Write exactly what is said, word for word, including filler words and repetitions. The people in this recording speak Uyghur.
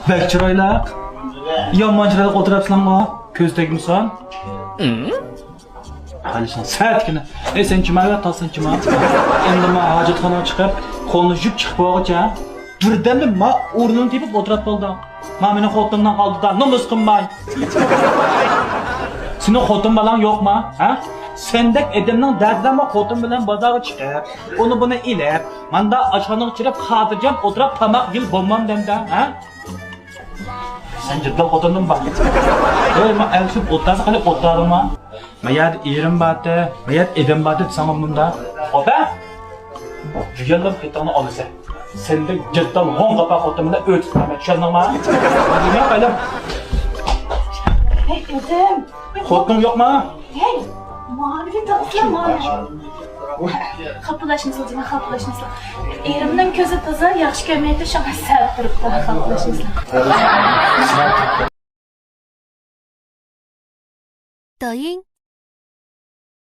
بەك چىرايلىق. يامان چىرايلىق ئولتۇرۇپسىلەڭغۇ. كۆز تەگمىسۇن. قارىساڭ سەتكىنە. ئەي، سەن چىما، يا تاز، سەن چىما. ئەمدى ما ھاجەتخانىغا چىقىپ، قولنى يۇيۇپ چىقىپ بولغۇچە، بىردەمدە ما ئورنۇمنى تېپىپ ئولتۇرۇپ قالدىڭ. ما مېنىڭ خوتۇنۇمدىن قالدى-دا، نومۇس قىلماي. سېنىڭ خوتۇن بالاڭ يوقما، ھە؟ سەندەك ئادەمنىڭ دەردىدە ما خوتۇن بىلەن بازارغا چىقىپ، ئۇنى بۇنى ئېلىپ، ماندا ئاشخانىغا كىرىپ، خاتىرجەم ئولتۇرۇپ تاماق يېگىلى بولمامدۇ ئەمدى، ھە؟ سەن جىددىي خوتۇنۇم بار. ئەي، ما ئەلچىپ ئولتۇرسا قېنى ئولتۇرالىما؟ ما يەردە ئېرىم بارتى، ما يەردە ئادەم بارتى دېسەڭ مۇندا. خوتۇن؟ دېگەنلەر پېتىڭنى ئالىسەن. سەندەك جىددىي غوڭ قاپا خوتۇن بىلەن ئۆي تۇتمايمەن، چۈشەندىڭما؟ نېمە قىلىپ؟ ھەي، ئادەم. خوتۇنۇڭ يوقما؟ ھەي، ماۋۇنى تاپسىلا، ماۋۇنى. خاپىلاشمىسىلا، جېنىم، خاپىلاشمىسىلا. ئېرىمنىڭ كۆزى تازا ياخشى كۆرمەيدۇ، شۇڭا سەل تۇرۇپتۇ، خاپىلاشمىسىلا. 抖音